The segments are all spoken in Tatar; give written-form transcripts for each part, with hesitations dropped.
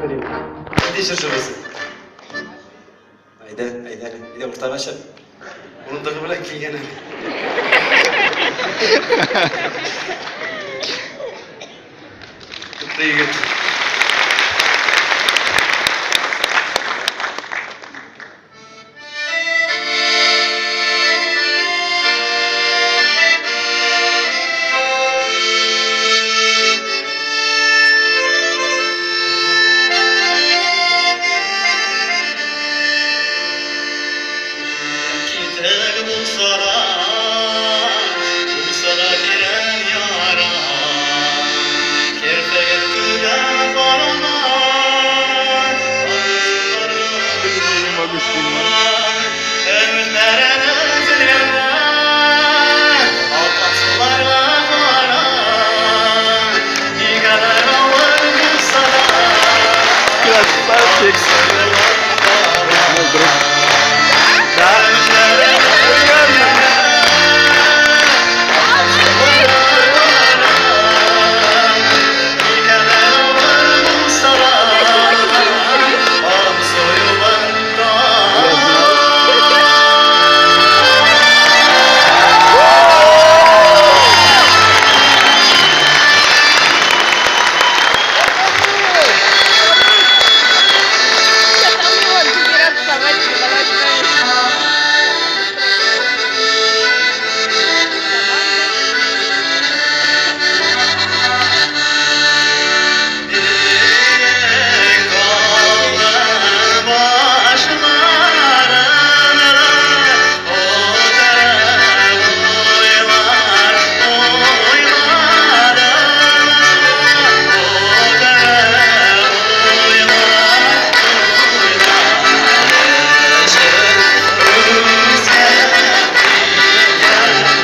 телим. Нинди җырчы булсын? Әйдә, әйдә әле. Әйдә уртага чык. Урындыгы белән килгән әле. Котлы егет. Китек булса да, булса да тирән яра, Керфеген түбән карама, Не могу снимать. Өметләрен өзелгәндә, аккан суларга кара, Никадәр авыр булса да, Красавчик. Ну, друг. Да. Өметләрен өзелгәндә, аккан суларга кара, Никадәр авыр булса да, Алсу юлын Я знал. Там вот, рад вставать, давай, давай. Биек таулар башларында Утырып уйлар уйладым, Утырып уйлар уйладым, Үсеп киткән уйларым.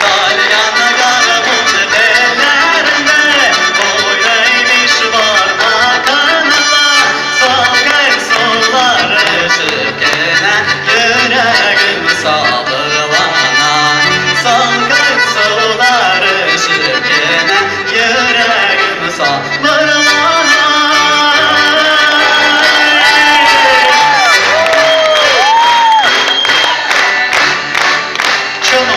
Dalyan garmut ellerinde Boylaymış barbakanla Salkay sular ışıkına Yüreğim sabırlana Salkay sular ışıkına Yüreğim sabırlana. Чому?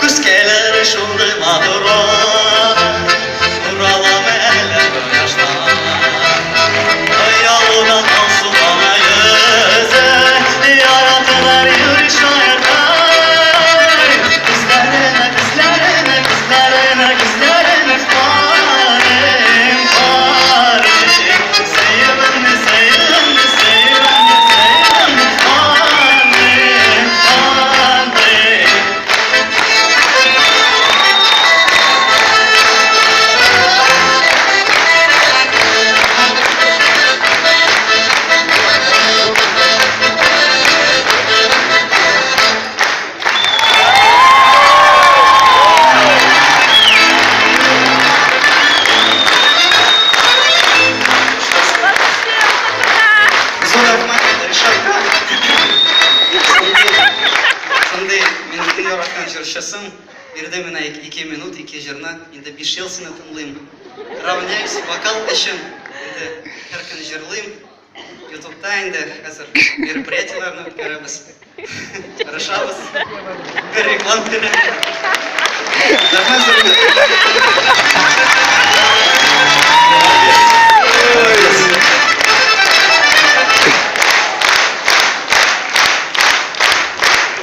Күз килер шундый матур, Уралам әллә кояштан. Оялудан алсулана йөзе, Яратылар йөри шаяртай. Күзләренә, күзләренә, күзләренә, күзләренә карыйм, карыйм. Сөюемне, сөюемне, сөюемне, сөюемне карыйм, карыйм. Зур рәхмәт Ришатка. Шундый минем иң яраткан җырчысым. Бирде менә 2 минут, ике җырны. Инде 5 ел сине тыңлыйм. Равняюсь вокал өчен. Инде һәр көн җырлыйм. Ютубта инде хәзер мероприятиеләрне үткәрәбез. Тырышабыз. Бер реклама керә. Рәхмәт зур. Молодец.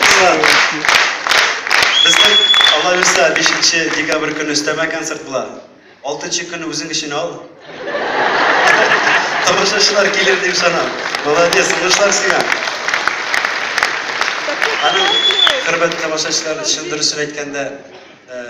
Дуслар, безнең, Алла бирсә, 5 декабрь көне өстәмә концерт була. 6 көне үзең өчен ал. Тамашачылар килер дип ышанам. Молодец, уңышлар сиңа. Аның хөрмәтле тамашачылар, чын дөресен әйткәндә, э,